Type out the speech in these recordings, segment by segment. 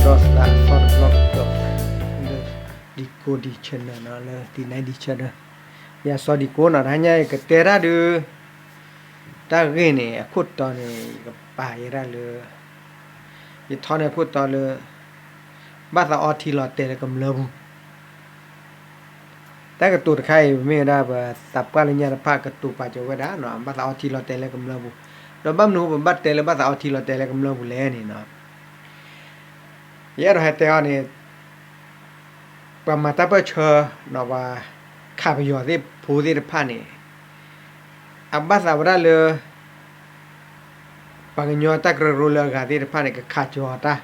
ဒီးသးအသီတဘျီကဒီးလၢ Decoding Channel နီၤ, လၢ Decoding Channel ယၤစီၤဒံကိနီၤ, တဟါညါအံၤကတဲတၢ်ဒုး တၢ်ဂ့ၢ်န့ၣ် အခိၣ်တီန့ၣ် ယကပာ်ယဲဒၣ်လၢ ယထီန့ၢ်အခိၣ်တီလၢ ဘၣ်သးအီထံလီၤတဲာ်လၢကမျၢၢ်ပူၤ တၢ်ကတိၤတခါအံၤ မ့ၢ်ဝဲဒၣ်ပသးပှၢ်လၢညါတဖၣ်ကတိၤပာ်စၢၤဝဲဒၣ်နီၤ, ဘၣ်သးအီထံလီၤတဲာ်လၢကမျၢၢ်ပူၤ, ဒီးဘၣ်မနုၤပဘၣ်တဲလၢဘၣ်သးအီထံလီၤတဲာ်လၢကမျၢၢ်ပူၤလဲၣ်န့ၣ်နီၤ, ယအဲၣ်ဒိးဟဲတဲအီၤန့ၣ် ပှၤမၤတၢ်ပၢၢ်ဆၢ ဒီးပှၤခးပယီၤသ့ၣ်ဖိသ့ၣ်တဖၣ်န့ၣ် အဘၣ်သးဝဲဒၣ်လၢ ပှၤကညီတၢ်ကရၢကရိလၢအဂၤသ့ၣ်တဖၣ်န့ၣ် ကခးစၢၤအီၤတၢ်,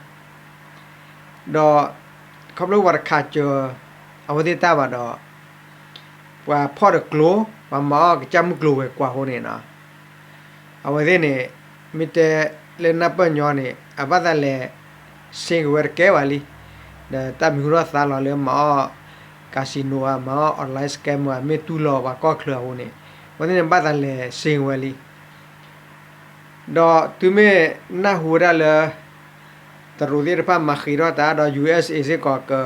ဒီး ခီဖျိပှၤတခးစၢၤ အဝဲသ့ၣ်တၢ်ဘၣ်ဒီး ပှၤဖီၣ်ဒီးကျိ ပှၤမၤအီၣ်ကစၢ်မုၢ်ကျိၤဝဲၤကွာ်အဃိန့ၣ်နီၤ, အဝဲသ့ၣ်န့ၣ် မ့ၢ်တဲလၢနၢ်ပၢၢ်ညီန့ၣ် အဘၣ်သးလဲၤ စ့ကဝဲၤတကဲဘၣ်လံ, ဒီးတၢ်မံၤဟူထီၣ်သါလီၤလၢမၤအီၣ် casino ဧါ, မၤအီၣ် online scam ဧါ, မ့ၢ်တူၢ်လိာ်ပှၤကီၢ်ချၢအဃိန့ၣ် အဝဲသ့ၣ်န့ၣ် ဘၣ်သးလဲၤစ့ကဝဲၤလံ ဒီးတုၤမ့ၢ်နၢ်ဟူဝဲဒၣ်လၢ တရူးသ့ၣ်တဖၣ်မၤဃ့ထီၣ်တၢ်ဒီး ယူၣ်အ့ၣ်စ့ၣ် စ့ၢ်ကီး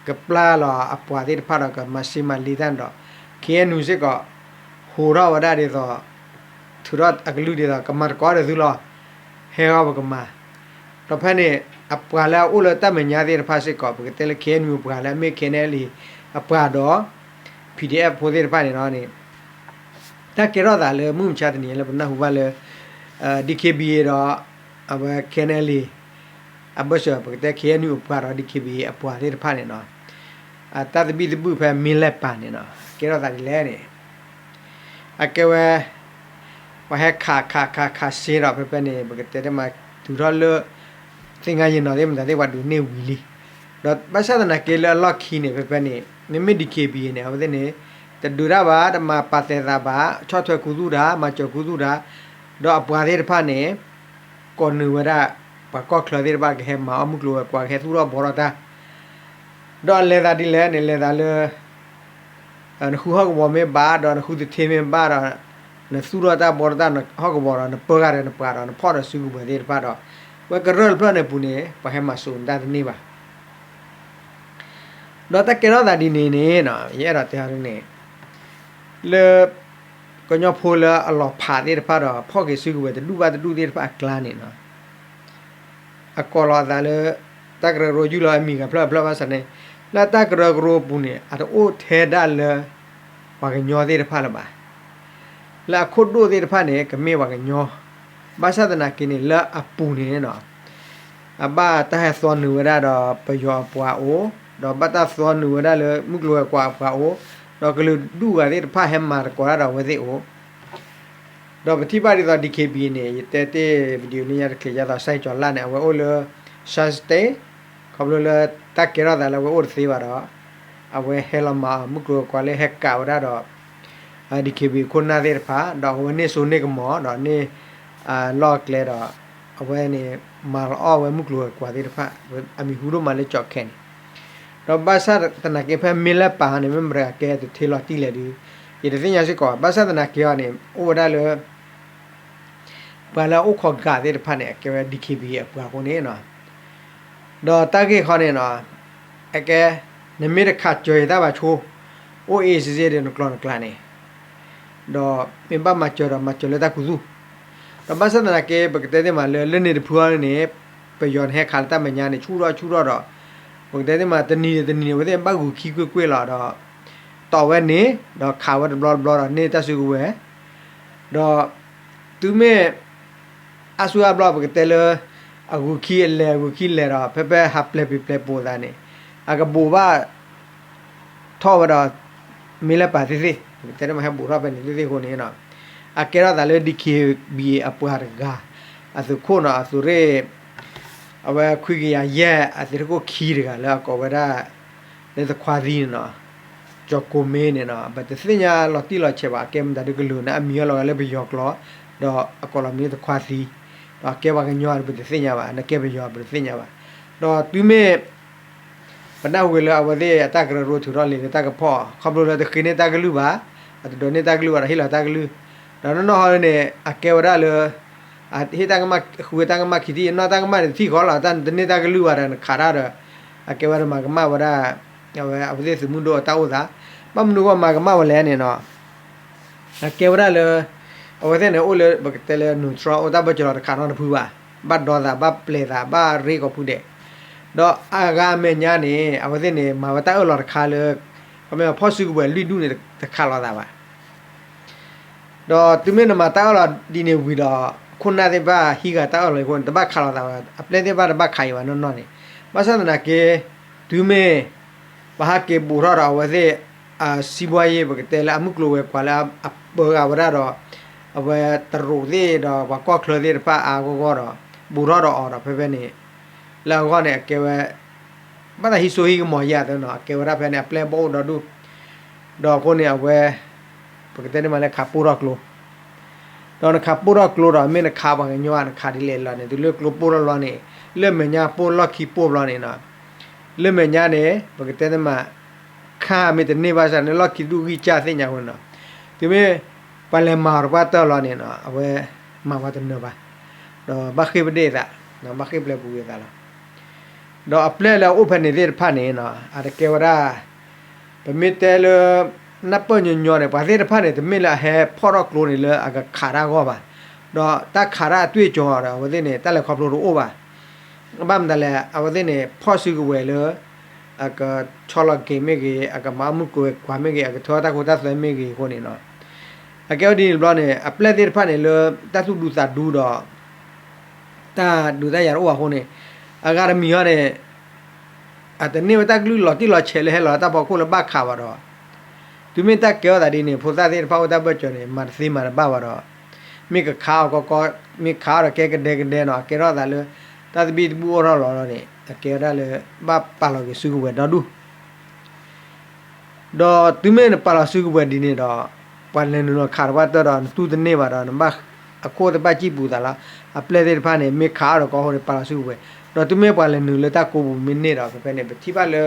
ကပျၢ်လီၤအပှၤသ့ၣ်တဖၣ်ဒီး ကမၤစ့မၤလ့တၢ်န့ၣ်ဒီး ခ့ၣ်အဲၣ်ယူၣ် စ့ၢ်ကီး ဟူးထီၣ်ဝဲဒၣ်ဒ်သိး ထုးထီၣ်အကလုၢ်ဒ်သိး ကမၤသကိးဒီးသုလီၤ, ဟဲဂီၤပကမၤ, ဒီးဖဲန့ၣ် အပှၤလၢအအိၣ်လၢတၢ်မဲာ်ညါသ့ၣ်တဖၣ်စ့ၢ်ကီး ပကတဲလၢ ခ့ၣ်အဲၣ်ယူၣ် အပှၤလၢအမ့ၢ် ခ့ၣ်အဲၣ်ယူၣ် အပှၤဒီး ပီၣ်ဒံၣ်အဲၣ် ဖိသ့ၣ်တဖၣ်န့ၣ်လီၤန့ၣ် တၢ်ကဲထီၣ်သးလၢမုၢ်မဆါတနံၤလၢပနၢ်ဟူဘၣ်လၢ DKBA ဒီး အဝဲ ခ့ၣ်အဲၣ်ယူၣ် အဘၢၣ်စၢၤ ပကတဲ ခ့ၣ်အဲၣ်ယူၣ် အပှၤဒီး DKBA အပှၤသ့ၣ်တဖၣ်န့ၣ်နီၤ, တၢ်သဘံၣ်သဘုၣ်ဖဲမ့ၢ်လဲၣ်ပာ်န့ၣ်နီၤ ကဲထီၣ်သးဒ်လဲၣ်န့ၣ် အကဲဝဲ ပှၤဟဲခးခးခးခးစ့ဒီး ဖဲဖဲန့ၣ် ပကတဲတမး တုၤထီၣ်လၢ သ့ၣ်ညါယနီၤသ့ၣ်မတၤသ့ၣ် ပှၤဒုးန့ၢ်ဝံၤလံ, ဒီးဘၣ်ဆၣ်သနာ်က့လၢအလီၢ်ခံန့ၣ် ဖဲဖဲန့ၣ် မ့မ့ၢ် DKBA န့ၣ် အဝဲသ့ၣ်န့ၣ် တဒုးတၢ်ဘၣ် တမၤပာ်သဲးသးဘၣ် ဆီၣ်ထွဲခူသူၣ်တၢ် မၤစၢၤခူသူၣ်တၢ်, ဒီးအပှၤသ့ၣ်တဖၣ်န့ၣ် ကိးနုာ်ဝဲဒၣ် ပှၤကီၢ်ချၢသ့ၣ်တဖၣ်ကဟဲမၤအီၣ်မုၢ်ကျိၤဝဲၤကွာ် ကဟဲသူၣ်ထီၣ်ဘှီထီၣ်တၢ်, ဒီးအလဲၤသးဒ်လဲၣ်န့ၣ် လဲၤသးလၢ နဃုဟီၣ်ကဝီၤမ့ၢ်ဘၣ်ဒီး နဃုသထ့မ့ၢ်ဘၣ်ဒီး နသူၣ်ထီၣ်တၢ်ဘှီထီၣ်တၢ် နဟီၣ်ကဝီၤဒီး နပၢဃာ်ဒီးနပှၤဒီး နဖီၣ်ဒီးစုကဝဲၤသ့ၣ်တဖၣ်ဒီး ဝဲကရၢၢ်တဖျၢၣ်န့ၣ်ပူၤန့ၣ် ပှၤဟဲမၤစိာ်နတၢ်တန့ၢ်ဘၣ် ဒီးတၢ်ကဲထီၣ်သးဒ်န့ၣ်န့ၣ် ယအဲၣ်ဒိးတဲအီၤဒ်န့ၣ် လၢ ကညီဖိလၢအလီၤဖးသ့ၣ်တဖၣ်ဒီး ဖီၣ်က့ၤစုကဝဲၤတဒူၣ်ဘၣ်တဒူၣ်သ့ၣ်တဖၣ်အကျါန့ၣ်နီၤ အကိးလီၤအသးလၢ တၢ်ကရၢကရိယုၢ်လီၤအမံၤဂၤဖျၢၣ်ဖျၢၣ်ဘၣ်ဆၣ်န့ၣ် လၢတၢ်ကရၢကရိပူၤန့ၣ် အတအိၣ်ထဲဒၣ်လၢ ပှၤကညီသ့ၣ်တဖၣ်လၢၤဘၣ်. လၢအခိၣ်ဒိၣ်သ့ၣ်တဖၣ်န့ၣ် ကမ့ၢ်ပှၤကညီ ဘၣ်ဆၣ်သနာ်က့န့ၣ် လၢအပူၤန့ၣ်နီၤ အဘၣ်တၢ်ဟဲသီနုာ်ဝဲဒၣ်ဒီးပယီၤအပှၤအိၣ်, ဒီးဘၣ်တၢ်သီနုာ်ဝဲဒၣ်လၢမုၢ်ကျိၤဝဲၤကွာ်အပှၤအိၣ်, ဒီးကလုာ်ဒူၣ်ဂၤသ့ၣ်တဖၣ်ဟဲမၤသကိးတၢ်ဒီးအဝဲသ့ၣ်အိၣ် ဒီးပထံၣ်ဘၣ်ဒ်သိး DKBA န့ၣ် ယတဲတ့ၢ် video လၢညါတချ့း ယသးစဲကၠီၤလၢ်န့ၣ် အဝဲအိၣ်လၢ Shan State ခီဖျိလၢတၢ်ကဲထီၣ်သးလၢအဝဲအိၣ်တသ့ဘၣ်ဒီး အဝဲဟဲလီၤမၤအီၤမုၢ်ကျိၤဝဲၤကွာ်လၢဟဲကးဝဲဒၣ်ဒီး DKBA ခိၣ်နၢ်သ့ၣ်တဖၣ် ဒီးအဝဲန့ၢ်စိန့ၢ်ကမီၤ ဒီးန့ၢ် လီၢ်အကျဲဒီး အဝဲန့ၣ် မၤလီၤအီၣ်ဝဲမုၢ်ကျိၤဝဲၤကွာ်သ့ၣ်တဖၣ် အမံၤဟူဒိၣ်မးလၢကၠီခဲန့ၣ် ဒီးဘၣ်ဆၣ်သနာ်က့ဖဲမ့ၢ်လဲၣ်ပာ်န့ၣ် မ့ၢ်မတၤဂၤကဲတထ့လီၤတံၢ်လဲၣ်ဒီး ယတသ့ၣ်ညါစ့ၢ်ကီးဘၣ်. ဘၣ်ဆၣ်သနာ်က့အီၤန့ၣ် အိၣ်ဝဲဒၣ်လၢ ပှၤလၢအအိၣ်ခိးဂၤသ့ၣ်တဖၣ်န့ၣ် အကဲဝဲ DKBA အပှၤအဃိန့ၣ်နီၤ ဒီးတၢ်ဂ့ၢ်ခီန့ၣ်နီၤ အကဲ နမ့ၢ်တခးစၢၤယတၢ်ဘၣ်ဆိ အိၣ်အ့ၣ်စ့ၣ်စ့ၣ်ဒီးနကျိၤနကျဲန့ၣ် ဒီးမ့ၢ်ဘၣ်မၤစၢၤဒီးမၤစၢၤလၢတၢ်ခူသူၣ် ဒီးဘၣ်ဆၣ်သနာ်က့ ပကတဲသ့မးလၢ လၢန့ၣ်တဖုအံၤန့ၣ် ပယီၤန့ၣ်ဟဲခးလၢတၢ်မဲာ်ညါန့ၣ် ဆူၣ်ထီၣ်ဆူၣ်ထီၣ်ဒီး ပကတဲသ့မး တနံၤန့ၣ်တနံၤန့ၣ် အဝဲသ့ၣ်ဘၣ်ဂုာ်ခံကွ့ၢ်ကွ့ၢ်လီၤဒီး တီၢ်ဝဲန့ၣ် ဒီးခးဝဲတဘျီတဘျီဒီးန့ၢ်တၢ်စုကဝဲၤ ဒီး တုၤမ့ၢ် အါဆူအါဘျီပကတဲလၢ အဂုာ်ခံအလဲၤအဂုာ်ခံလဲၤဒီး ဖဲဖဲဟးပျဲၤပံၤပျဲၤပိာ်သးန့ၣ် အကဘိးဘၣ် ထီၣ်ဝဲဒီး မ့ၢ်လၢပာ်သ့ၣ်သ့ၣ် ပကတဲတမးဟဲဘိးထီၣ်ဖဲန့ၣ်သ့ၣ်သ့ၣ်အဃိန့ၣ် အကဲထီၣ်သးလၢ DKBA အပှၤတဂၤ အသုးခိၣ်နီၤ အသုးရ့ၣ် အဝဲခွံကယၤယဲၢ် အသုးရ့ၣ်ခိၣ်ခံတဂၤလၢအကိးဝဲဒၣ် လၢသခွါသံန့ၣ်နီၤ ကၠီၤကိးမ့ၢ်န့ၣ်နီၤ ပတသ့ၣ်ညါလီၤတံၢ်လီၤဆဲးဘၣ် အကဲမတၤဒုကလုာ်န့ၣ် အမံၤအီၤလီၤဂာ်လၢပယီၤကျိာ် ဒီးအကိးလီၤမ့ၢ်သခွါသံ ဒီးအကဲပှၤကညီပတသ့ၣ်ညါဘၣ် နကဲပယီၤပတသ့ၣ်ညါဘၣ် ဒီးတုၤမ့ၢ် ပနၢ်ဟူဝဲလၢအဝဲသ့ၣ်အတၢ်ကရၢကရိထုးထီၣ်လံာ်လၢတၢ်ကဖီၣ် ခီဖျိလၢတဃ့န့ၢ်တၢ်ကလုၢ်ဘၣ် အတဒိးန့ၢ်တၢ်ကလုၢ်ဘၣ်ဒီးဟ့ၣ်လီၤတၢ်ကလုၢ် ဒီးနီၢ်နီၢ်ဟီန့ၣ် အကဲဝဲဒၣ်လၢ ဟ့ၣ်တၢ်ကမၣ် ဃုဝဲတၢ်ကမၣ်ခံထံၣ် နီၢ်တၢ်ကမၣ်န့ၣ်တထံၣ်ဃီလီၤ တၢ်တန့ၢ်တၢ်ကလုၢ်ဘၣ်ဒီးနခးတၢ်ဒီး အကဲဝဲဒၣ်မၤကမၣ်ဝဲဒၣ် အဝဲ အဝဲသ့ၣ်သုးမုၢ်ဒိၣ်အတၢ်အိၣ်သး ဘၣ်မနုၤဃိမၤကမၣ်ဝဲလဲၣ်န့ၣ်နီၤ အကဲဝဲဒၣ်လၢ အဝဲသ့ၣ်န့ၣ်အိၣ်လၢပကတဲလၢ neutral အိၣ်တၢ်ဘၢၣ်စၢၤလီၤတခးနီတဖုဘၣ်, ဘၣ်ဒီသး ဘၣ်ပျဲၤသး ဘၣ်ရ့ကိးဖုဒဲး, ဒီးအဂၤအမဲာ်ညါန့ၣ် အဝဲသ့ၣ်န့ၣ် မၤဝဲတၢ်အၢၣ်လီၤတခါလၢ ခီဖျိဖီၣ်စုကဝဲၤလွံၢ်ဒူၣ်န့ၣ်တခးလိာ်သးဘၣ် ဒီးတုၤမ့ၢ်နမၤတၢ်အၢၣ်လီၤဒ်န့ၣ်ဝံၤဒီး ခိၣ်နၢ်သ့ၣ်တဖၣ်ဟံးဂၤတၢ်အၢၣ်လီၤအံၤအဃိန့ၣ် တဘၣ်ခးလိာ်သးဘၣ်, အပျဲၢ်သ့ၣ်တဖၣ်တဘၣ်ခးအံၤဘၣ်နီၢ်နီၢ်န့ၣ်, ဘၣ်ဆၣ်သနာ်က့ တုၤမ့ၢ် ပဟးက့ၤဘူးထီၣ်ဒီးအဝဲသ့ၣ် အစံးဘှါယ့ၢ် ပကတဲလၢအမုၢ်ကျိၤဝဲၤကွာ်လၢအပၢဂၤဝဲဒၣ်ဒီး အဝဲတရူးသ့ၣ်ဒီးပှၤကီၢ်ချၢသ့ၣ်တဖၣ်အါအါဂီၢ်ဂီၢ်ဒီး ဘူးထီၣ်ဒီးအီၤဒီးဖဲဖဲန့ၣ် လၢအဂီၢ်န့ၣ် အကဲဝဲ ဘၣ်သးဟံးစိဟံးကမီၤယဲၢ်သၢနီၤ အကဲဝဲဒၣ်ဖဲန့ၣ် အပျဲၢ်ဘီၣ်အိၣ်ဒီဒူၣ်, ဒီးအဃိန့ၣ် အဝဲ ပကတဲန့ၣ်မးလၢခးပိၢ်ထီၣ်ကျိ, ဒီးနခးပိၢ်ထီၣ်ကျိဒီး မ့ၢ်နခးပှၤကညီဧါ နခးဒ်လဲၣ်လီၤန့ၣ် တုၤလၢကျိပိၢ်ထီၣ်လီၤန့ၣ် လၢမဲာ်ညါပိၢ်လီၢ်ခံပိၢ်ဘျီန့ၣ်နီၤ, လၢမဲာ်ညါန့ၣ် ပကတဲန့ၣ်မး ခါမ့ၢ်တန့ၢ်ဘၣ်ဆၣ်န့ၣ် လီၢ်ခံဒူၣ်ဂံၢ်စၢ်သ့ၣ်ညါအဃိန့ၣ်နီၤ, တုၤမ့ၢ် ပှၤလဲၤမၤအီၤတပှၢ်တၢၢ်လီၤန့ၣ်နီၤ အဝဲ မၤပှၤတနၢၤဘၣ်, ဒီးဘၣ်ဃ့ၢ်ပဒ့ၣ်အသး, ဘၣ်ဃ့ၢ်ပျဲပူၤကွံာ်အသးလီၤ. ဒီးအပျဲၢ်လၢအအိၣ်ဖဲန့ၣ်သ့ၣ်တဖၣ်န့ၣ်နီၤ အတကဲဝဲဒၣ် ပမ့ၢ်တဲလၢ နၢ်ပၢၢ်ညီညီန့ၣ် ပှၤသ့ၣ်တဖၣ်န့ၣ် တမ့ၢ်လၢအဟဲဖီၣ်ထီၣ်ကျိန့ၣ်လၢအကခးတၢ်အဂီၢ်ဘၣ်, ဒီးတၢ်ခးတၢ်အတွေ့အကြုံဒီး အဝဲသ့ၣ်န့ၣ် တၢ်လဲၤခီဖျိတအိၣ်ဘၣ်. ဘၣ်မတၤလဲၣ် အဝဲသ့ၣ်န့ၣ် ဖီၣ်စုကဝဲၤလၢ အကဆီလီၤက့ၤမ့ၢ်ဂ့ၤ, အကမၤအီၣ်မုၢ်ကျိၤဝဲၤကွာ်မ့ၢ်ဂ့ၤ, အကထၢတၢ်ခိတၢ်သွဲမ့ၢ်ဂ့ၤအဃိန့ၣ်နီၤ, အကဲဝဲဒ်န့ၣ်ဘျီန့ၣ် အပျဲၢ်သ့ၣ်တဖၣ်န့ၣ်လၢ တၢ်သူၣ်ဒူသးဒူဒီး တၢ်ဒုးတၢ်ယၤတအိၣ်အဃိန့ၣ် အဂၤတမံၤဟီန့ၣ် အတန့ၢ်ဝဲတၢ်ကလုၢ်လီၤတံၢ်လီၤဆဲးလၢဟဲလီၤတၢ်ဖီခိၣ်လၢဘၣ်ခးဘၣ်ဒီး တုၤမ့ၢ်တၢ်ကဲထီၣ်သးဒ်န့ၣ် ဖိသၣ်သ့ၣ်တဖၣ်အိၣ်တၢ်ဘၢၣ်စၢၤန့ၣ် မၤတသ့မၤတဘၣ်ဘၣ်ဒီး မ့ၢ်ကခးအီၤကီကီ မ့ၢ်ခးအီၤဒီးကဲကဒဲကဒဲနီၤ အကဲထီၣ်သးလၢ တၢ်သဘံၣ်သဘုၣ်အိၣ်ထီၣ်လီၤလီၤန့ၣ် အကဲဝဲဒၣ်လၢ ဘၣ်ပာ်လီၤက့ၤစုကဝဲၤဒီဒူၣ် ဒီးတုၤမ့ၢ်နပာ်လီၤစုကဝဲၤဒ်န့ၣ်ဒီး ပှၤလဲၤနုာ်လီၤခးတပှၢ်တၢၢ်ဒီး နတူၢ်တန့ၢ်ဘၣ်ဒီး နဘၣ်အခိၣ်တဘၣ်စံၣ်ပူၤသးလီၤ. အပျဲၢ်သ့ၣ်တဖၣ်န့ၣ် မ့ၢ်ခးအီၤဒီးကီအဃိန့ၣ် ပာ်လီၤစုကဝဲၤ, ဒီးတုၤမ့ၢ်ပှၤလဲၤနုာ်လၢတၢ်ကိးပူၤမ့ၢ်န့ၢ်ဒီး ဖဲဖဲန့ၣ် ပထံၣ်ဘၣ်လၢ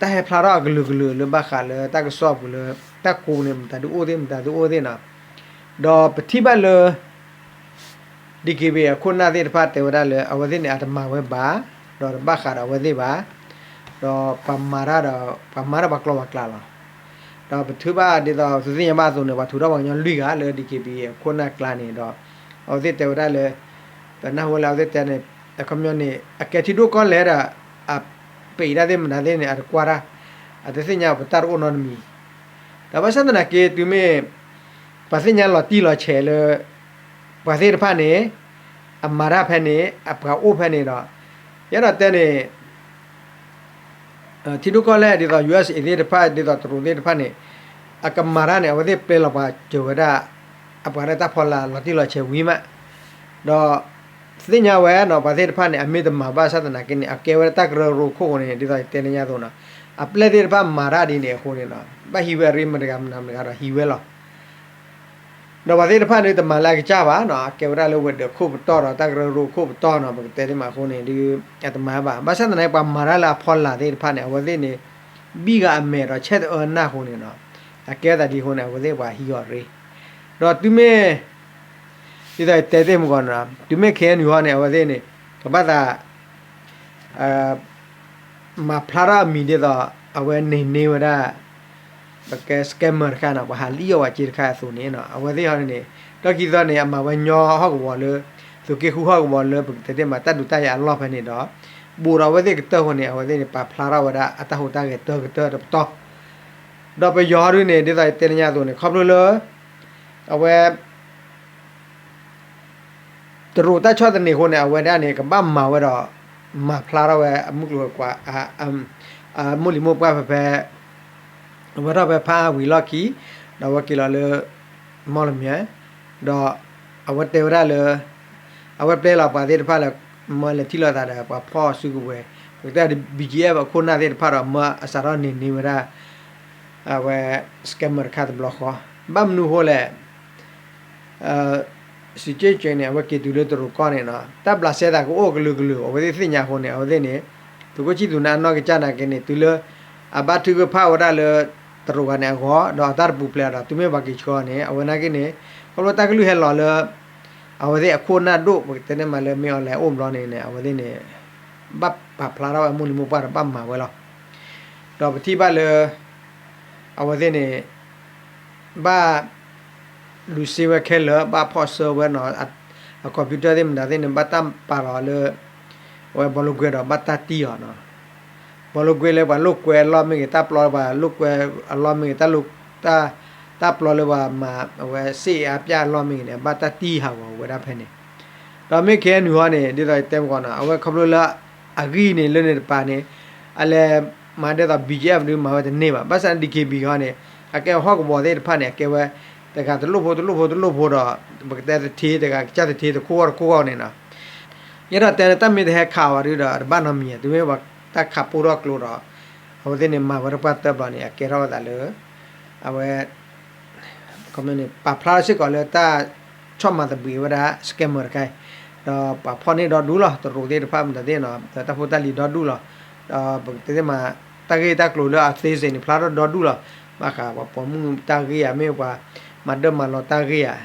တၢ်ဟဲဖျါထီၣ်အကလုာ်ကလုာ်လၢဘၣ်ဃးလၢတၢ်ကစီၣ်အပူၤလၢ တၢ်ကိးန့ၣ် မတၤဒုအိၣ်သ့ၣ် မတၤဒုအိၣ်သ့ၣ်နီၤ, ဒီးပထံၣ်ဘၣ်လၢ DKBA အခိၣ်နၢ်သ့ၣ်တဖၣ်တဲဝဲဒၣ်လၢ အဝဲသ့ၣ်န့ၣ် အတမၤဝဲဘၣ်, ဒီးတဘၣ်ဃးဒီးအဝဲသ့ၣ်ဘၣ်, ဒီးပှၤမၤတၢ်ဒီး ပှၤမၤတၢ်ပှၤကျီပှၤကျါလီၤ. ဒီးပထံၣ်ဘၣ်ဒ်သိးသုသ့ၣ်ညါဘၣ်အသိးန့ၣ် ပှၤထုးထီၣ်ပှၤကညီလွံၢ်ဂၤလၢ DKBA အခိၣ်နၢ်ကျါန့ၣ်ဒီး အဝဲသ့ၣ်တဲဝဲဒၣ်လၢ ပနၢ်ဟူလၢအဝဲသ့ၣ်တဲန့ၣ် အခီပညီန့ၣ် အကဲထံဒိၣ်ကီၢ်လဲၢ်ဒီး အပအံၤတၢ်သ့ၣ်မတၤသ့ၣ်န့ၣ် အတကွၢ်တၢ်, အတသ့ၣ်ညါပတၢ်တအိၣ်နီတမံၤ, ဒီးဘၣ်ဆၣ်သနာ်က့ တုၤမ့ၢ် ပှၤသ့ၣ်ညါလီၤတံၢ်လီၤဆဲးလၢ ပှၤသ့ၣ်တဖၣ်န့ၣ် အမၤတၢ်ဖဲန့ၣ် အပှၤအိၣ်ဖဲန့ၣ်ဒီး ယအဲၣ်ဒိးတဲန့ၣ် ထံဒိၣ်ကီၢ်လဲၢ်ဒ်သိး ယူအက်စ်အ့ သ့ၣ်တဖၣ် ဒ်သိးတရူးသ့ၣ်တဖၣ်န့ၣ် အကမၤတၢ်န့ၣ် အဝဲသ့ၣ်ပျဲလီၤပှၤစၢၤဝဲဒၣ် အပှၤလၢတၢ်ဖီလာ်လီၤတံၢ်လီၤဆဲးဝံၤမး, ဒီးသ့ၣ်ညါဝဲနီၤ ပှၤသ့ၣ်တဖၣ်န့ၣ် အမ့ၢ်တမၤဘၣ်ဆၣ်သနာ်က့န့ၣ် အကဲဝဲဒၣ်တၢ်ကရၢကရိခိၣ်ဃိန့ၣ် ဒ်သိးယတဲန့ၢ်ညါအသိးနီၤ အပျဲၢ်သ့ၣ်တဖၣ်မၤတၢ်ဒ်န့ၣ်အဃိန့ၣ်နီၤ ဘၣ်ဟံးဝဲအရ့မတဂၤမနုၤမတဂၤဒီးဟံးဝဲလီၤ. ဒီးပှၤသ့ၣ်တဖၣ်န့ၣ် တမၤလၢအကစၢ်ဘၣ်နီၤ အကဲဝဲဒၣ်လၢဝဲၤဒၢးခိၣ်ပတီၢ်ဒီးတၢ်ကရၢကရိခိၣ်ပတီၢ်နီၤ ပကတဲသ့မးအဃိန့ၣ် ဒ်အတမၤဘၣ် ဘၣ်ဆၣ်သနာ်က့ ပှၤမၤတၢ်လၢအဖီလာ်သ့ၣ်တဖၣ်န့ၣ် အဝဲသ့ၣ်န့ၣ် ဘံၣ်ဂၤအမဲာ်ဒီးဆဲးတအၢနၢ်ဃိန့ၣ်နီၤ အကဲဝဲဒၣ်ဒ်အဃိန့ၣ် အဝဲသ့ၣ်ပှၤဟံးအီၤရ့ ဒီးတုၤမ့ၢ် ဒ်သိးယတဲသ့ၣ်မုၢ်ဂီၤနီၤ တုၤမ့ၢ် ခ့ၣ်အဲၣ်ယူၣ် ဟီန့ၣ် အဝဲသ့ၣ်န့ၣ် ကဘၣ်သး မၤဖျါထီၣ်အမံၤဒ်သိး အဝဲန့ၢ်န့ၢ်ဝဲဒၣ် ပကဲ scammer တခါနီၤ ပှၤဟးလံၣ်အီၣ်ဝဲစ့တခါအသိးန့ၣ်နီၤ အဝဲသ့ၣ်ဟီန့ၣ်န့ၣ် ဒီးခံသီန့ၣ် အမၤဝဲညီဟီၣ်ကဝီၤလၢ သုးက့ဃုဟီၣ်ကဝီၤလၢ ပကတဲသ့ၣ်မး တၢ်ဒုးတၢ်ယၤအလီၢ်ဖဲန့ၣ်ဒီး ဘူးဒီးအဝဲသ့ၣ်ကတၢၢ်ဃိန့ၣ် အဝဲသ့ၣ်န့ၣ် ပာ်ဖျါထီၣ်ဝဲဒၣ်အတၢ်ဟူးတၢ်ဂဲၤတၢၢ်ကတၢၢ်တပတီၢ် ဒီးပယီၤဟီဒုန့ၣ် ဒ်သိးယတဲန့ၢ်ညါအသိးန့ၣ် ခီဖျိလၢ အဝဲ တရူးတၢ်ဆီၣ်သနံးအဃိန့ၣ် အဝဲဒၣ်န့ၣ် ကဘၣ်မၤဝဲဒီး မၤဖျါထီၣ်ဝဲအမုၢ်ကျိၤဝဲၤကွာ် အမိၢ်လံၤမိၢ်ပှၢ်ဖဲဖဲ အဝဲထီၣ်ဖဲဖးအါဝံၤလီၢ်ခံ ဒီးအဝဲက့ၤလီၤလၢ မီၣ်လမၠဲၣ် ဒီးအဝဲတဲဝဲဒၣ်လၢ အဝဲပျဲလီၤပှၤသ့ၣ်တဖၣ်လၢ မၢလဲၤထံၣ်လိာ်သးဒီးပှၤဖီၣ်စုကဝဲၤ ပကတဲဒီး BGF အခိၣ်နၢ်သ့ၣ်တဖၣ်ဒီး မၢအစးထီၣ်န့ၢ်န့ၢ်ဝဲဒၣ် အဝဲ scammer တခါတဘျီဃီ ဘၣ်မနုၤအဃိလဲၣ် စံးက့က့န့ၣ် အဝဲက့ၤတုၤလၢတရူးကီၢ်န့ၣ်နီၤ တၢ်ဘျးစဲသးကအိၣ်ကလုာ်ကလုာ် အဝဲသ့ၣ်သ့ၣ်ညါအဃိန့ၣ် အဝဲသ့ၣ်န့ၣ် သုးခိၣ်ဆံၣ်သူးန့ၣ် အနီၢ်ကစၢ်နာ်က့န့ၣ် တုၤလၢ အဘၣ်ထုကဖၣ်ဝဲဒၣ်လၢ တရူးဂၤန့ၣ်အဂီၢ် ဒီးအတၢ်တပူၤဖျဲးဒီး တုၤမ့ၢ်ပှၤက့ၤဆှၢအီၤန့ၣ် အဝဲနာ်က့န့ၣ် ခီဖျိတၢ်ကလုၢ်ဟဲလီၤလၢ အဝဲသ့ၣ်အခိၣ်နၢ်ဒိၣ် ပကတဲန့ၣ်မးလၢ မင်းအောင်လှိုင် အိၣ်ဘျီန့ၣ်န့ၣ် အဝဲသ့ၣ်န့ၣ် ဘၣ်ပာ်ဖျါထီၣ်ဝဲမိၢ်လံၤမိၢ်ပှၢ်ဒီးဘၣ်မၤဝဲလီၤ. ဒီးပထံၣ်ဘၣ်လၢ အဝဲသ့ၣ်န့ၣ် ဘၣ် လူၤစ့ဝဲခဲလၢာ် ဘၣ်ဖီၣ်ဆၢဝဲနီၤ, အ computer သ့ၣ်မတၤသ့ၣ်န့ၣ် ဘၣ်တၢ်ပာ်လီၤလၢ အဝဲ ဘောလုံးကွင်း ဒီး ဘၣ်တၢ်တံၢ်အီၤနီၤ. ဘောလုံးကွင်း လၢပှၤလိာ်ကွဲအလီၢ်မ့ၢ်ဂ့ၤ, တၢ်ပျီလၢပှၤလိာ်ကွဲအလီၢ်မ့ၢ်ဂ့ၤ, တၢ်လိာ် တၢ် တၢ်ပျီလၢပှၤမၤအဝဲ စစ်အင်အားပြ အလီၢ်မ့ၢ်ဂ့ၤန့ၣ် ဘၣ်တၢ်တံၢ်ဟးဂီၤဝဲဒၣ်ဖဲန့ၣ်. ဒီးမ့ၢ် KNU ဟီန့ၣ် ဒ်သိးယတဲမ့ၢ်ကီးနီၤ, အဝဲခီဖျိလၢ အဂံၢ်န့ၣ်လၢန့ၣ်တပၤန့ၣ် အလဲၤမၤဒ်သိး BGF ဒုးမၤဝဲတန့ၢ်ဘၣ်. ဘၣ်ဆၣ်န့ၣ် DKBA ဟီန့ၣ် အကဲဟီၣ်ကဝီၤသ့ၣ်တဖၣ်န့ၣ် အကဲဝဲ တဂၤတလိၣ်ဖိတလိၣ်ဖိတလိၣ်ဖိဒီး ပကတဲသထ့တဂၤကစၢ်သထ့တခိၣ်ဂီၢ်တခိၣ်ဂီၢ်န့ၣ်နီၤ. ယအဲၣ်ဒိးတဲလၢတၢ်မ့ၢ်တဟဲခးဝဲဒုဒီး တဘၣ်နီတမံၤ, တုၤမ့ၢ်ပှၤတၢ်ခးပိၢ်ထီၣ်ကျိဒီး အဝဲသ့ၣ်န့ၣ် မၤဝဲတပှၢ်တၢၢ်ဘျီန့ၣ် အကဲထီၣ်ဝဲသးလၢ အဝဲ ပာ်ဖျါထီၣ်စ့ၢ်ကီးလၢတၢ်ဆီၣ်မၤသဘှံးဝဲဒၣ် scammer တခါအံၤ, ဒီးပှၤဖီၣ်န့ၢ်ဒီဒူၣ်လီၤ, တရူးသ့ၣ်တဖၣ်မတၤသ့ၣ်နီၤ, ဒီးတၢ်ဖိတၢ်လံၤဒီဒူၣ်လီၤ. ဒီးပကတဲသ့ၣ်မး တၢ်ဂ့ၢ်တၢ်ကျိၤလၢအသ့စ့ၢ်န့ၣ် ဖျါထီၣ်ဒီဒူၣ်လီၤ. ဘၣ်ဃးပှၤပိာ်မုၣ်တၢ်ဂ့ၢ်ဧါ, မ့ၢ်ပှၤမၤဒၢၣ်မၤလီၤတၢ်ဂ့ၢ်ဧါ.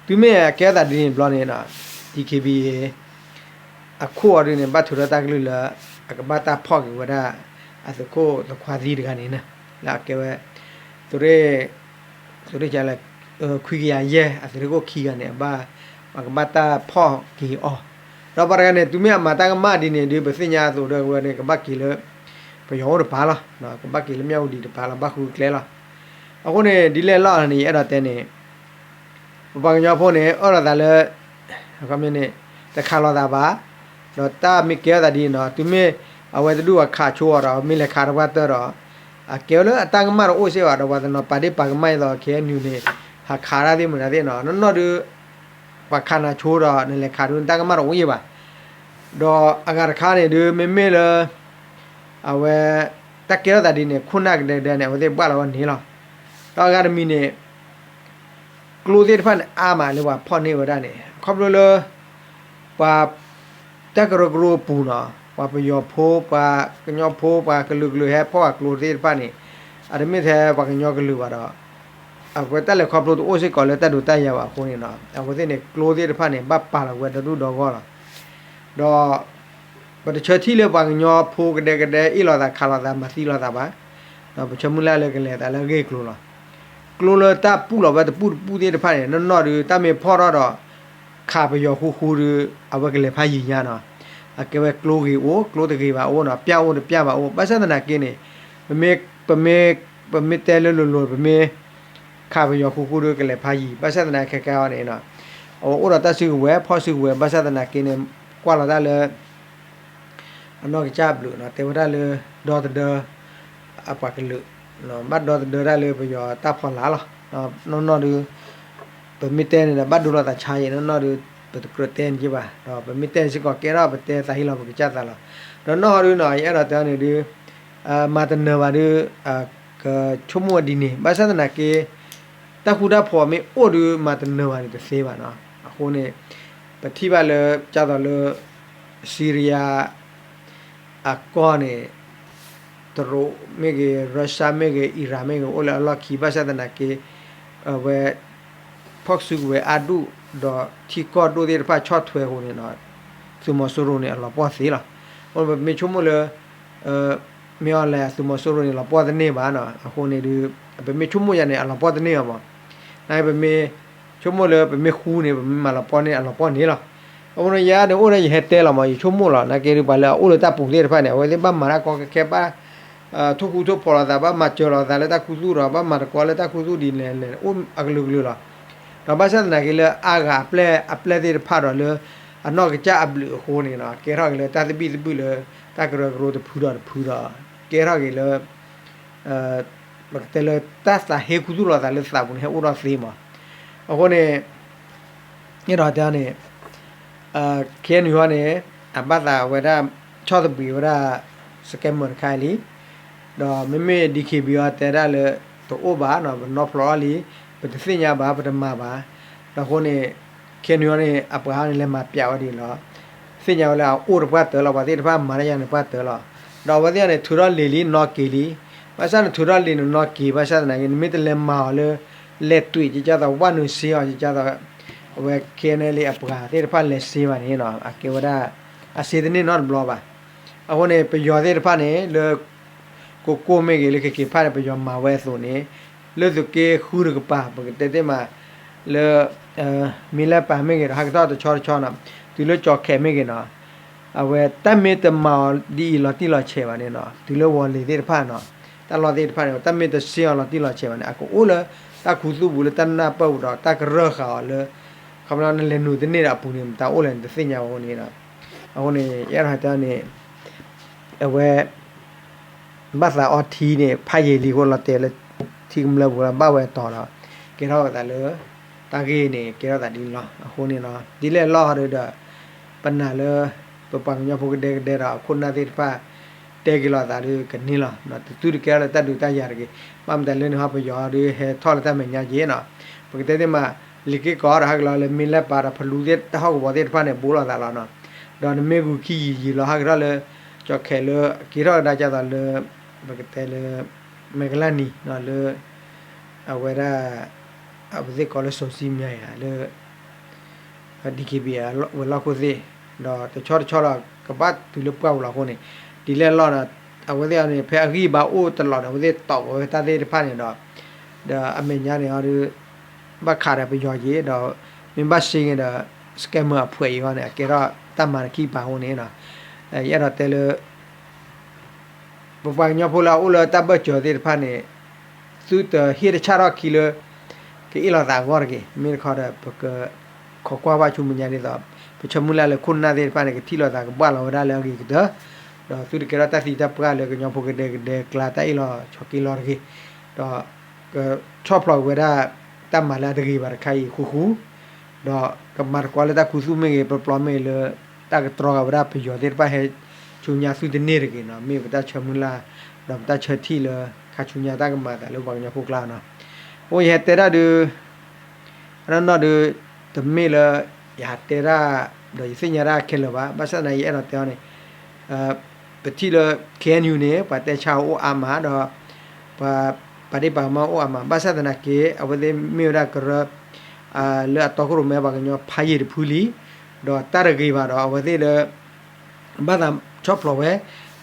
တုၤမ့ၢ်အကဲထီၣ်သးဒ်န့ၣ်ဘျီန့ၣ်နီၤ, DKBA အခိၣ်အီၤဒုန့ၣ် ဘၣ်ထုးထီၣ်တၢ်ကလုၢ်လၢ အကဘၣ်တၢ်ဖီၣ်က့ၤဝဲဒၣ် အသုးခိၣ်သုးခွါသံတဂၤန့ၣ် လၢအကဲဝဲ သုးရ့ၣ် သုးရ့ၣ်ကလဲၣ် ခွံကယၤယဲၢ် အသုးရ့ၣ်ခိၣ်ခံဂၤန့ၣ် အဘၣ် ပှၤကဘၣ်တၢ်ဖီၣ်က့ၤအီၤ. ဒီးပှၤတဂၤန့ၣ် တုၤမ့ၢ်အမၤတၢ်ကမၣ်ဒ်န့ၣ်ဒု ပသ့ၣ်ညါအသိးဒီးဝဲန့ၣ် ကဘၣ်က့ၤလၢ ပယီၤအိၣ်တပၤလီၤ. ကဘၣ်က့ၤလၢမၠၣ်ဝတံၤတပၤလီၤ, ဘၣ်ဃုကျဲလီၤ. အဃိန့ၣ် ဒ်လဲၣ်လီၤန့ၣ် ယအဲၣ်ဒိးတဲန့ၣ် ပပှၤကညီဖိန့ၣ် အၢၣ်လီၤသးလၢ မ့ၢ်န့ၣ် တခးလိာ်သးဘၣ်, ဒီးတၢ်မ့ၢ်ကဲထီၣ်သးဒ်န့ၣ်နီၤ, တုၤမ့ၢ်အဝဲတဒူၣ်အခးဆိအီၤဒီး မ့ၢ်လဲၤခးတပှၢ်တၢၢ်ဒီး အကဲဝဲလၢအတၢ်ကမၣ်တအိၣ်စ့ၢ်ဘၣ်ဒီး ပှၤတနီၤပာ်ဒ့ၣ်ပာ်ကမၣ်အသိး KNU န့ၣ် ဟးခးတၢ်သ့ၣ်မတၤသ့ၣ်နီၤ, နီၢ်နီၢ်ဒု ပှၤခးနၤဆိဒီး နလဲၤခးဒု နတၢ်ကမၣ်တအိၣ်ယံၤဘၣ်. ဒီးအဂၤတခါန့ၣ်ဒု မ့မ့ၢ်လၢ အဝဲ တၢ်ကဲထီၣ်သးဒ်န့ၣ် ခိၣ်နၢ်ကဒဲကဒဲန့ၣ် အဝဲသ့ၣ်ဘၣ်လီၤဝဲန့ၣ်လီၤ. ဒီးအဂၤတမံၤန့ၣ် ကျိသ့ၣ်တဖၣ်န့ၣ် အါမးလၢပှၤဖီၣ်န့ၢ်ဝဲဒၣ်န့ၣ် ခီဖျိလၢ ပှၤ တၢ်ကရၢကရိအပူၤနီၤ, ပှၤပယီၤဖိ ပှၤကညီဖိ ပှၤကလုာ်ကလုာ်ဟဲဖီၣ်အကျိသ့ၣ်တဖၣ်န့ၣ် အတမ့ၢ်ထဲပှၤကညီကလုာ်ဘၣ်ဒီး အဝဲတၢ်လဲၤခီဖျိတအိၣ်စ့ၢ်ကီးလၢတၢ်ဒုးတၢ်ယၤဘၣ်အဃိန့ၣ်နီၤ, အဝဲသ့ၣ်န့ၣ် ကျိသ့ၣ်တဖၣ်န့ၣ် ဘၣ်ပာ်လီၤဝဲဒီဒူၣ်ဒီဂီၢ်လီၤ. ဒီး ပတဆၢထံၣ်လၢပှၤကညီဖိကဒဲကဒဲ အ့ၣ်လိာ်သးခးလိာ်သး မၤသံလိာ်သးဘၣ်. ဒီးပဆၢမုၢ်လၢ်လၢကလဲၤသးလၢအဂ့ၢ်အကျိၤလီၤ. ကျိလၢတၢ်ပူၢ်လီၤဝဲတပူၢ်တပူၢ်သ့ၣ်တဖၣ်န့ၣ် နီၢ်နီၢ်ဒု တၢ်မ့ၢ်ဖီၣ်ထီၣ်ဒီး ခးပယီၤဃူဃူဒု အဝဲကလဲၤဖးယံၤညါနီၤ. အကဲဝဲကျိဂ့ၤအိၣ် ကျိတဂ့ၤဘၣ်အိၣ်နီၤ, ပျၢ်အိၣ်တပျၢ်ဘၣ်အိၣ်, ဘၣ်ဆၣ်သနာ်က့န့ၣ် ပမ့ၢ် ပမ့ၢ် ပမ့ၢ်တဲလၢလိၤလိၤ ပမ့ၢ် ခးပယီၤဃူဃူဒုကလဲၤဖးယံၤ, ဘၣ်ဆၣ်သနာ်က့ခဲကဲအီၤန့ၣ် အဝဲအိၣ်ဒီးတၢ်စုကဝဲၤ ဖီၣ်စုကဝဲၤ, ဘၣ်ဆၣ်သနာ်က့န့ၣ် ကွၢ်လီၤတၢ်လၢ အနီၢ်ကစၢ်အဘျုးနီၤ, တဲဝဲဒၣ်လၢ ဒီသဒၢ အပှၤကလုာ် ဘၣ်ဒီသဒၢတၢ်လၢပယီၤတၢ်ဖီလာ်လီၤ. နီၢ်နီၢ်ဒု ပမ့ၢ်တဲန့ၣ်ဒီး ဘၣ်ဒိလိာ်သးဆါအံၤ, နီၢ်နီၢ်ဒု ပတကြၢးတဲန့ၣ်က့ဘၣ်, ဒီးပမ့ၢ်တဲန့ၣ်စ့ၢ်ကီး ကဲထီၣ်ပတဲသးဟ့လီၤပကစၢ်သးလီၤ. ဒီးနီၢ်ဟီဒုနီၤ ယအဲၣ်ဒိးတဲအီၤန့ၣ်ဒု မၤတနၢၤဘၣ်ဒု ကဆိကမိၣ်ဝဲဒ်န့ၣ်, ဘၣ်ဆၣ်သနာ်က့ တၢ်ဃူတၢ်ဖိးမ့ၢ်အိၣ်ဒု မၤတနၢၤဘၣ်န့ၣ်တသ့ဘၣ်နီၤ. အဃိန့ၣ် ပထံၣ်ဘၣ်လၢ ကၢ်သိးလၢ Syria အကီၢ်န့ၣ် တရူးမ့ၢ်ဂ့ၤ Russia မ့ၢ်ဂ့ၤ Iran မ့ၢ်ဂ့ၤ အိၣ်လၢအလီၢ်ခံ ဘၣ်ဆၣ်သနာ်က့ အဝဲ ဖီၣ်စုကဝဲၤအါဒူၣ် ဒီးထံကီၢ်ဒိၣ်သ့ၣ်တဖၣ်ဆီၣ်ထွဲအဃိန့ၣ်နီၤ သုးမီၤစိရိၤန့ၣ် အလီၤပှီၢ်သ့လီၤ. အဃိပမ့ၢ်ဆိကမိၣ်လၢ မ့ၢ်အီၤလဲၣ် သုးမီၤစိရိၤန့ၣ် လီၤပှီၢ်တန့ၢ်ဘၣ်နီၤ. အဃိန့ၣ်ဒု ပမ့ၢ်ဆိကမိၣ်ယၤန့ၣ် အလီၤပှီၢ်တန့ၢ်ဘၣ်မး. နာ်က့ပမ့ၢ်ဆိကမိၣ်လၢ ပမ့ၢ်ဃူန့ၣ် ပမ့ၢ်မၤလီၤပှီၢ်န့ၣ် အလီၤပှီၢ်န့ၣ်လီၤ. အဃိန့ၣ် ယၤန့ၣ်အိၣ်ဒီးယဟဲတဲလီၤမး ယဆိကမိၣ်လီၤ. နာ်က့ဒုပှၤလၢအအိၣ်လၢတၢ်ပူၤသ့ၣ်တဖၣ်န့ၣ် အဝဲသ့ၣ်ဘၣ်မၤတၢ်ကီကခဲ ဘၣ် ထိၣ်ဃူထိၣ်ဖိးလိာ်သး ဘၣ်မၤစၢၤလိာ်သးလၢတၢ်ခူသူၣ်ဒီး ဘၣ်မၤသကိးလၢတၢ်ခူသူၣ်ဒ်လဲၣ်လဲၣ် အိၣ်အကလုာ်ကလုာ်လီၤ. ဒီးဘၣ်ဆၣ်သနာ်က့လၢအါဂၤအပျဲၢ် အပျဲၢ်သ့ၣ်တဖၣ်ဒီးလၢ အနီၢ်ကစၢ်အဘျုးအဃိန့ၣ်နီၤ ကဲထီၣ်က့ၤလၢတၢ်သဘံၣ်သဘုၣ်လၢ တၢ်ကရၢကရိတဖုဒီးတဖုဒီး ကဲထီၣ်က့ၤလၢ ပကတဲလၢတၢ်သးဟ့ခူသူၣ်လိာ်သးလၢသးပူၤန့ၣ် ဟဲအိၣ်ထီၣ်သ့မး. အဃိန့ၣ် အဲၣ်ဒိးတဲန့ၣ် KNU ဟီန့ၣ် အဘၣ်သးဝဲဒၣ် ဆီၣ်သဘှံးဝဲဒၣ် scammer တခါအံၤလံ. ဒီးမ့မ့ၢ် DKBA ဟီတဲဒၣ်လၢ တအိၣ်ဘၣ်နီၤ ပနီၢ်ဖျိးအီၤလံ, ပတသ့ၣ်ညါဘၣ် ပတမၤဘၣ်. ဒီးအဃိန့ၣ် KNU န့ၣ် အပှၤဟီန့ၣ် လဲၤမၤပျးဝဲဒ်န့ၣ်လီၤ. သ့ၣ်ညါဝဲလၢအအိၣ်တပှၢ်တၢၢ်လီၤ, ပှၤသ့ၣ်တဖၣ်မၤတၢ်ယါန့ၣ်ပှၢ်တၢၢ်လီၤ. ဒီးအဝဲသ့ၣ်န့ၣ် ထုးထီၣ်လံာ်လံ နီၢ်က့ၤလံ. ဘၣ်ဆၣ်နထုးထီၣ်လံာ်န့ၣ်နီၢ်က့ၤ ဘၣ်ဆၣ်သနာ်က့ နမ့ၢ်တလဲၤမၤအီၤလၢ လဲၤတွံၣ်ကကသိး ဝၣ်နုာ်စ့အီၤကကသိး အဝဲ KNLA အပှၤသ့ၣ်တဖၣ်လဲၤစ့ဘၣ်န့ၣ်နီၤ အကဲဝဲဒၣ် အစ့တန့ၢ်နီတဘျီဘၣ်. အဃိန့ၣ် ပယီၤသ့ၣ်တဖၣ်န့ၣ် လၢ ကိကိၢ်မ့ၢ်ဂ့ၤ လၢခဲက့ၤဖၣ်န့ၣ် ပယီၤမၤဝဲအသိးန့ၣ် လၢသုးက့ဃုတကပၤ ပကတဲသ့မး လၢ မ့ၢ်လဲၤပာ်မ့ၢ်ဂ့ၤဒီး ဟဲကထီၣ်တဆီတဆီနီၤ တုၤလၢကၠီၤခဲးမ့ၢ်ဂ့ၤနီၤ အဝဲတၢ်မ့ၢ်တမၤအီၤဒ်အံၤလီၤတံၢ်လီၤဆဲးဘၣ်န့ၣ်နီၤ တုၤလၢဝီၤလ့ၤသ့ၣ်တဖၣ်နီၤ တၢ်လီၢ်သ့ၣ်တဖၣ်န့ၣ် တၢ်မ့ၢ်တစ့အီၤလီၤတံၢ်လီၤဆဲးဘၣ်န့ၣ် အကအိၣ်လၢတၢ်ခူသူၣ်ပူၤလၢတၢ်နၢ်ပၢၢ်ပူၤဒီး တၢ်ကရၢၢ်ဃာ်အီၤလၢ ခီဖျိနလဲၤနုာ်တန့ၢ်ဒီးအပူၤန့ၣ် မတၤအိၣ်လဲၣ်န့ၣ် တသ့ၣ်ညါအဃိန့ၣ်နီၤ အဃိန့ၣ် ယအဲၣ်ဒိးတဲန့ၣ် အဝဲ ဘၣ်သးအီထံန့ၣ် ဖးယံာ်လံအဃိလီၤတဲာ်လၢ ထံကမျၢၢ်ပူၤလီၤ ဘၣ်ဝဲအတီၤဒီး ကဲထီၣ်သးလၢ တၢ်ဂ့ၢ်န့ၣ် ကဲထီၣ်သးဒ်န့ၣ်လီၤ. အဃိန့ၣ်နီၤ ဒ်လဲၣ်လီၢ်ဒီး ပနာ်လၢ ပပှၤကညီဖိကဒဲကဒဲဒီး အခိၣ်နၢ်သ့ၣ်တဖၣ် တဲက့ၤလိာ်သးဒီးကန့ၢ်လီၤ. တသုတကဲထီၣ်လၢတၢ်ဒုးတၢ်ယၤတဂ့ၤ. ဘၣ်မတၤလၢန့ၣ်ဟီ ပယီၤဒီး ဟဲထီၣ်လၢတၢ်မဲာ်ညါက့ၤနီၤ. ပကတဲသ့မး လံာ်က့ၢ်ကီးဒီး ဟဲက့ၤလီၤလၢမ့ၢ်လဲၤပာ်ဒီး ဖလူသ့ၣ်တၢ်ဟီၣ်ကဝီၤသ့ၣ်တဖၣ်န့ၣ် ဘူးလိာ်သးလီၤနီၤ. ဒီးနမ့ၢ်ဂုၤခံယံာ်ယံာ်လီၤ ဟဲက့ၤထီၣ်လၢ ကၠီၤခဲးလၢ က့ၤထီၣ်ကဒါကသိးလၢ ပကတဲလၢ မဲကလၢ်နံၤ လၢ အဝဲဒၣ် အဝဲသ့ၣ်ကိးလၢ စိၤစံမၠဲၣ် ယၤ လၢ DKBA ဝဲၤလီၢ်ခိၣ်သ့ၣ် ဒီးတဆီတဆီလီၤ ကဘၣ်တုၤလၢပှၢ်ပူၤလီၤအဃိန့ၣ် ဒ်လဲၣ်လီၢ်ဒီး အဝဲသ့ၣ်အံၤန့ၣ် ဖဲအဂံၢ်အဘါအိၣ်တလီၢ်န့ၣ် အဝဲသ့ၣ်တီၢ်ဝဲတၢ်သ့ၣ်တဖၣ်န့ၣ်ဒီး ဒီးအမဲာ်ညါန့ၣ်အီၤဒီး ဘၣ်ခးဒီးပယီၤက့ၤ ဒီးမ့ၢ်ဘၣ်စ့က့ၤဒီး scammer အဖှဲးအံၤအဂီၢ်န့ၣ် အကဲထီၣ်တၢ်မၤတခံပာ်အဃိန့ၣ် ယအဲၣ်ဒိးတဲလၢ ပပှၤကညီဖိလၢအအိၣ်လၢတၢ်ဘၢၣ်စၢၤသ့ၣ်တဖၣ်န့ၣ် သုတဟ့ၣ်တဆၣ်ထီၣ်ခံလၢ ကအ့ၣ်လိာ်သးအဂီၢ်တဂ့ၤ. မ့ၢ်တခီဒီး ပက ခိးကွၢ်ဘၣ်ဆူမဲာ်ညါဒ်သိး ပဆၢမုၢ်လၢ်လၢခိၣ်နၢ်သ့ၣ်တဖၣ်န့ၣ် ကထံၣ်လိာ်သးကဘှၣ်လီၤဝဲဒၣ်လၢအဂ့ၤကတၢၢ် ဒီးသုတကဲထီၣ်တၢ်သံတၢ်ပှၢ်လၢကညီဖိကဒဲကဒဲကျါတၢ်အ့ၣ်လိာ်ဆိးက့လိာ်တဂ့ၤ. ဒီး ကဆီၣ်ဖျိးဝဲဒၣ် တၢ်မၤလၢအတဂ့ၤဘၣ်တခါအံၤဃူဃူ ဒီးကမၤသကိးလၢတၢ်ခူသူၣ်မ့ၢ်ဂ့ၤ ပျီပျီမ့ၢ်ဂ့ၤလၢ တၢ်ကတြီဃာ်ဝဲဒၣ်ပယီၤသ့ၣ်တဖၣ်ဟဲဆူညါသုတန့ၢ်တဂ့ၤနီၤ မ့ၢ်ပတၢ်ဆၢမုၢ်လၢ် ဒီးပတၢ်ဆၢထံၣ်လၢ ခါဆူညါတၢ်ကမၤအသးလၢပှၤကညီဖိကျါနီၤ. အဃိယဟဲတဲတၢ်ဒုး အနီၢ်နီၢ်ဒုး တမ့ၢ်လၢ ယဟးတဲတၢ် ဒီးယသ့ၣ်ညါတၢ်ခဲလၢာ်ဘၣ်. ဘၣ်ဆၣ်သနာ်က့ ယအဲၣ်ဒိးတဲအီၤန့ၣ် ပထံၣ်လၢ KNU န့ၣ် ပှၤတဲဆါအိၣ်အါမးဒီး ပှၤပာ်ဒ့ၣ်ပာ်ကမၣ်အိၣ်အါမး ဘၣ်ဆၣ်သနာ်က့ အဝဲသ့ၣ်မ့ၢ်ဝဲဒၣ်ကရၢ လၢအတီခိၣ်ရိၣ်မဲပှၤကညီဖးယံာ်တဖုလံ, ဒီးတၢ်တဂ့ၤဘၣ်ဒီး အဝဲသ့ၣ်လၢ ဘၣ်သးဆီၣ်ဖျိးဝဲ,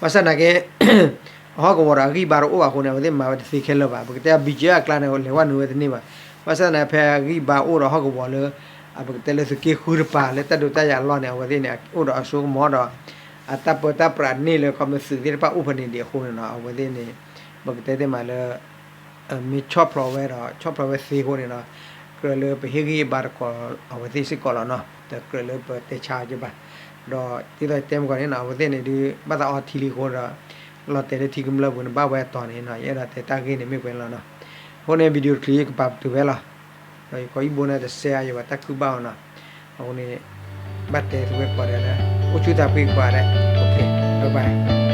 ဘၣ်ဆၣ်သနာ်က့ အဟီၣ်ကဝီၤဒီးအဂံၢ်ဘါတအိၣ်ဘၣ်အဃိန့ၣ် အဝဲသ့ၣ်မၤဝဲတသ့ခဲလၢာ်ဘၣ်. ပကတဲ BGF အကျါန့ၣ် လဲၤဝဲနုာ်ဝဲတန့ၢ်ဘၣ်. ဘၣ်ဆၣ်သနာ်က့ ဖဲအဂံၢ်ဘါအိၣ်ဒီးဟီၣ်ကဝီၤလၢ ပကတဲလၢသုးက့ဃုတပၤ လၢတၢ်ဒုးတၢ်ယၤအလီၢ်န့ၣ် အဝဲသ့ၣ်န့ၣ် အိၣ်ဒီးအစိကမီၤဒီး အတၢ်ပၢတၢ်ပြးန့ၢ်လၢခီဖျိသုးသ့ၣ်တဖၣ်အိၣ်ဖဲန့ၣ်ဒံးအဃိန့ၣ်နီၤ အဝဲသ့ၣ်န့ၣ် ပကတဲသ့မးလၢ မ့ၢ်ဆီၣ်ဖျိးဝဲဒီး ဆီၣ်ဖျိးဝဲသ့အဃိန့ၣ်နီၤ ကြၢးလၢပဟ့ၣ်ဂံၢ်ဘါသကိးအဝဲသ့ၣ်စ့ၢ်ကီးလီၤနီၤ တကြၢးလၢပတဲဆါအီၤက့ဘၣ်. ဒီးဒ်သိးတဲမ့ၢ်ကီးန့ၣ်နီၤ အဝဲသ့ၣ်န့ၣ်ဒုး ဘၣ်သးအီထံလံအဃိဒီး လီၤတဲာ်လၢထံကမျၢၢ်ပူၤန့ၣ် ဘၣ်ဝဲအတီၤန့ၣ်နီၤ ယအဲၣ်ဒိးတဲတၢ်ဂ့ၢ်န့ၣ်မ့ၢ်ပှဲၤလီၤနီၤ. အဃိန့ၣ် video clip ယကပာ်ပတုာ်ဝဲလီၤ. ဒီးယကိးယဘိန့ၣ်တစဲးအါယဘၣ်တၢ်ခုၣ်ဘၣ်အီၤနီၤ. အဃိန့ၣ် ဘၣ်တဲသုဝဲကိးဂၤဒဲးလၢ အိၣ်ဆူၣ်သးဖှံကိးဂၤဒဲး OK bye bye.